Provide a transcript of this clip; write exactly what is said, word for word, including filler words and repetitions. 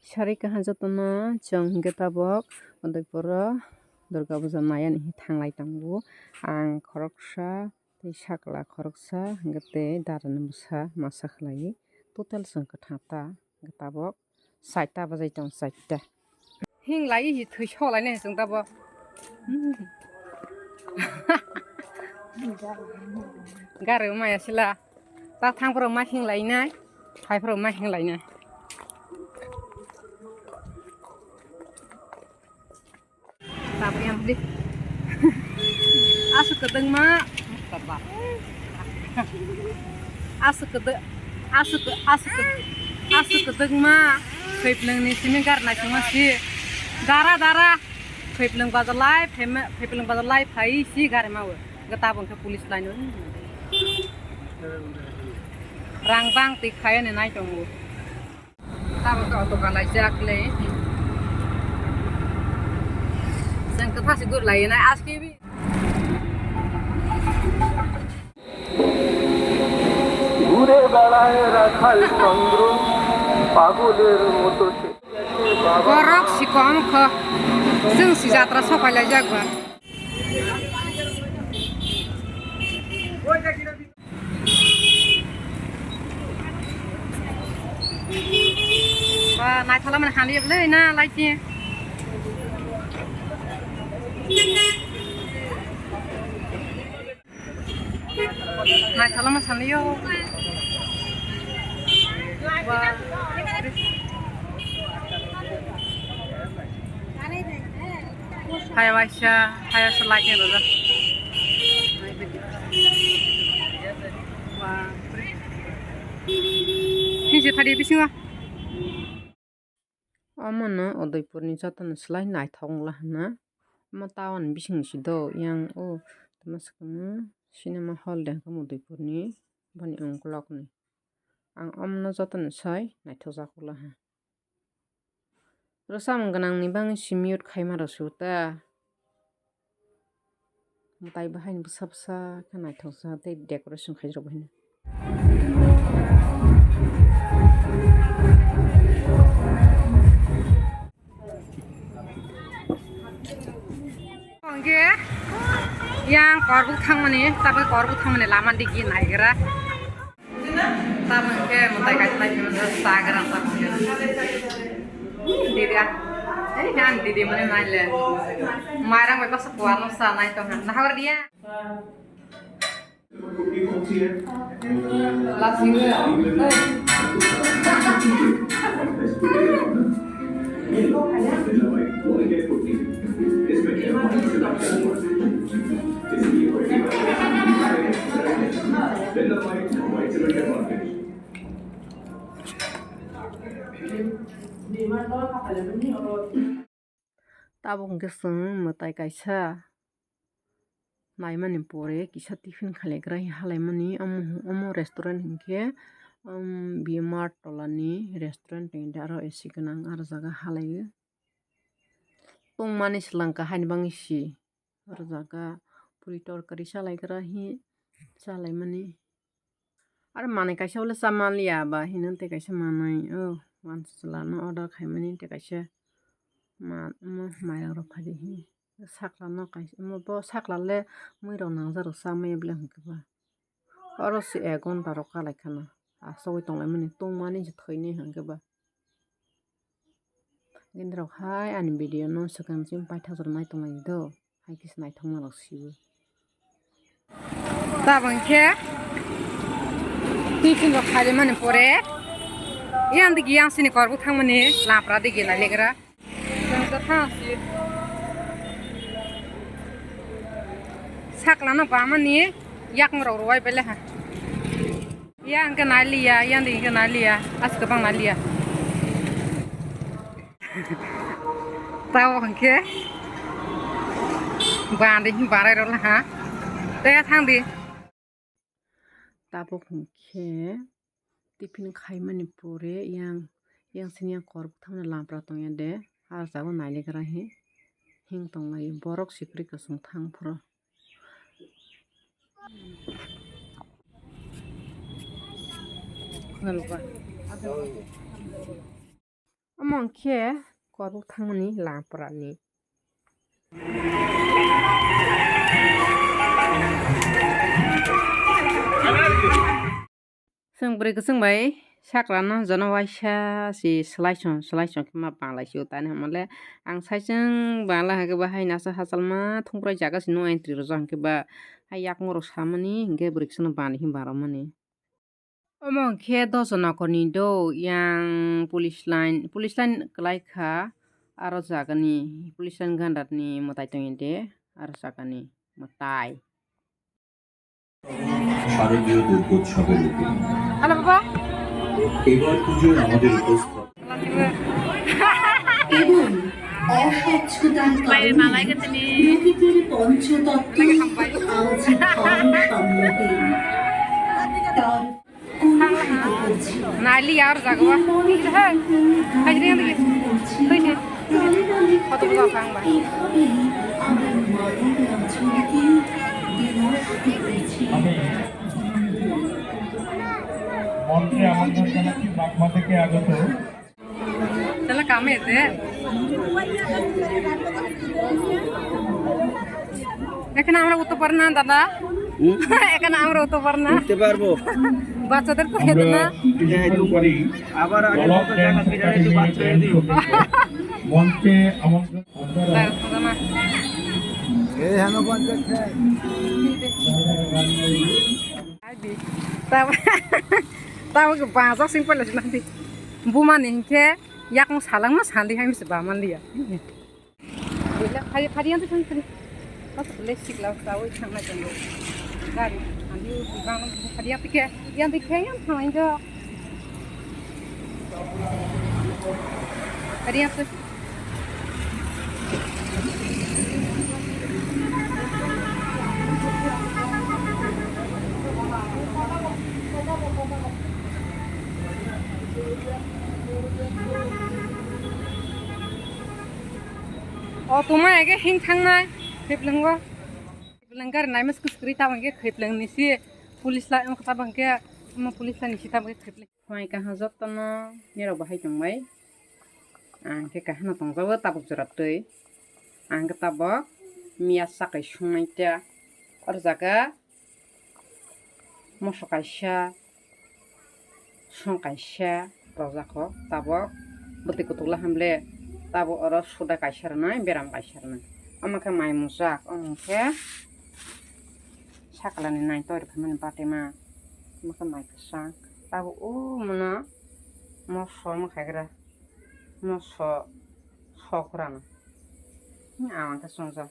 Sari kaha jotono chwng hwnkhe tabok Udaipuro Durga Puja naiya ni thang lai tongo. Ang khoroksa tei sakla khoroksa hwnkhe tei dara ni bwsa masa khlai. Total chwng kwthang ta hwnkhe tabok. Saita bajai tong, saita. Hing lai hi thwi sok lai nai chwng ta bo. Hmm. Gari maya sila. Ta thang phuru ma hing lai nai. Phai phuru ma hing lai nai. Tabuk yang di. Aswk kwdwngma. Aswk kwdw-, aswk, aswk, aswk kwdwngma. Khwiphlwng ni simi gar naisingma si. Dara, dara. Khwiphlwng bazar lai, phema-, khwiphlwng bazar lai phai si gari ma o. Gata bwngkhe police line o. Rang bang twi khayo ni nai tongo. Tabuk khe auto kalaijak le. Chwng kwthang se gurlai nai aski bi. ঘুরে বেড়ায় রাখাল চন্দ্র পাগলের মতো সে। Borok si kom kho. Chwng si jatra sok phai laijak ba. Ba, naithola mani hamya bwlwi na lighting. Naithola ma sanliyo. Ba. Hai waisa, hai waisa lighting rwjak. Bapre. Hini se phadi bisingo. Omono Udaipurni jotono slai naithok wngla hwnna. Omo town bising si do yang o tama swkang cinema hall de hwnkhe Udaipurni boni ungkulokni. Ang omono jotono sai naithokjak wngla ha. Rwchapmung gwnangni bagwi si mute khaima rw su ta. Mwtai bo haino bwsa bwsa khe naithokjak tei decoration khaijak bo haino. Hwnkhe yang korbuk thangmani, tabuk korbuk thangmani lama digi naigra. Tabuk khe mwtai kaisa nai phimani chagra tabuk khe. Didi a, eh, ang didi mani naile. Mairang bai baksa kuar no sa nai tongha. Nahar dia. Lasing ya. Tabuk hwnkhe chwng mwtai kaisa naimani pore kisa tiffin khailaikra halaimani. Omo, omo restaurant hinkhe, um, B Mart tolani restaurant hinkhe aro A C gwnang aro jaga halaio. Tongmani swlangkha haini bagwi si. Aro jaga puri torkari chalaikra hi chalaimani. Aro manwi kaisa ulo chamanliya ba hino tei kaisa manwi o wansla no order khaimani tei kaisa ma-, omo mairang rok phai di hi. Sakla no kaisa omo bo sakla le mui rok nangjak rok chamaya bele hwnkhe ba. Oro se ek ghonta rok kalai khana asogwi tonglaimani tongmani se thwinai hwnkhe ba. Gini rok hai ani video no swkang chini paithak jora nai tonglai do. Hai khe se naithokma rok siwo. Tabang khe tiffin rok khaimani pore yang digi yang sini korbuk thangmani lapra digi nailegra. Chwng kwthang si sakla no bamani yakung rok rwai bele ha. Ya hwnkhe naliya, ya hwnkhe naliya, aswk kwbang naliya. Tao hwnkhe bandi barai rwla ha. Tei thangdi. Tabuk hwnkhe tiffin khaimani pore yang, yang sini yang korbuk thangmani lampra tongya de. Aro tabuk nailegra hi hing tonglai borok sikri kwchwng thang phuru. Khwnalukha. Omo hwnkhe korbuk thangmani lampra ni. Chwng bwrwi kwchwng bai sakra no jono waisa si swlai song swlai song khe ma bang lai si o tani hwnmale ang saichwng bang lai hwnkhe bo hai nasa hachalma thungprai jaga si no entry rwjak hwnkhe ba hai yakung rok samani hwnkhe bwrwi kwchwng no bani hwnba rwmani. Omo hwnkhe dosa nokorni do yang police line, police line kwlai kha aro jagani police line gandarni mwtai tongya de aro jagani mwtai. শারদীয় দুর্গোৎসবের উপলক্ষে হ্যালো বাবা। এবার পুজোয় আমাদের উপস্থিত এবং অস্বচ্ছতার কারণে প্রকৃতির পঞ্চতত্ত্ব আজ ঘোর সম্মুখীন। তার কলুষিত করছে। Nai li yar jago wa. Hey, hajri yang dikit. Hei, hei. Kota buka kang ba. এভাবেই আমরা মানব অঞ্চলকে বিনষ্ট করছি। আমি মঞ্চে আমন্ত্রণ জানাচ্ছি বাগমা থেকে আগত। তাহলে কামে এতে। এখানে আমরা উঠতে পারি না, দাদা। হুম? এখানে আমরা উঠতে পারি না। উঠতে পারবো। বাচ্চাদের তো হেঁটে না। আমরা শুরু করি। আবার আগে ব্লক মতো ড্যান্স জায়গা ফিরে একাডেমির একটু বাচ্চাদের ড্যান্স দিয়ে। কমিটি মঞ্চে আমন্ত্রণ। দাঁড়া, দাঁড়া না। এই hello panchayat sir. Tabo, tabo ke bangsa sing pala sing nanti. Buma ni hingke yakung salangma sandi hai misi ba manliya. Bila hari hari yang tu kan kan. Pas boleh sik lau tahu sang na janggo. Gari andi bang hari yang tu ke yang tu ke yang sang jo. Hari yang tu. O tuma ege hing thangnai kheplengo. Kheplen gari nai mas kuskri tabang ke kheplen nisi police la tabang ke mo police la nisi tabang ke kheplen. Hwnwi kaham jotono nirok bahai tongbai. Ang khe kaham no tongjago tabuk jora twi. Ang khe tabuk miya sakai sungnai ta. Oro jaga moso kaisa, song kaisa rojak kho. Tabuk bwtwi kutuk la hamle tabuk oro suda kaisa rwnai, beram kaisa rwnai. Omo khe mai mujak, omo khe sakala ni nai tori phaimani batema. Omo khe mai kwchang. Tabuk o mono moso wng khagra. Moso sokrano. Ang khe chongjak.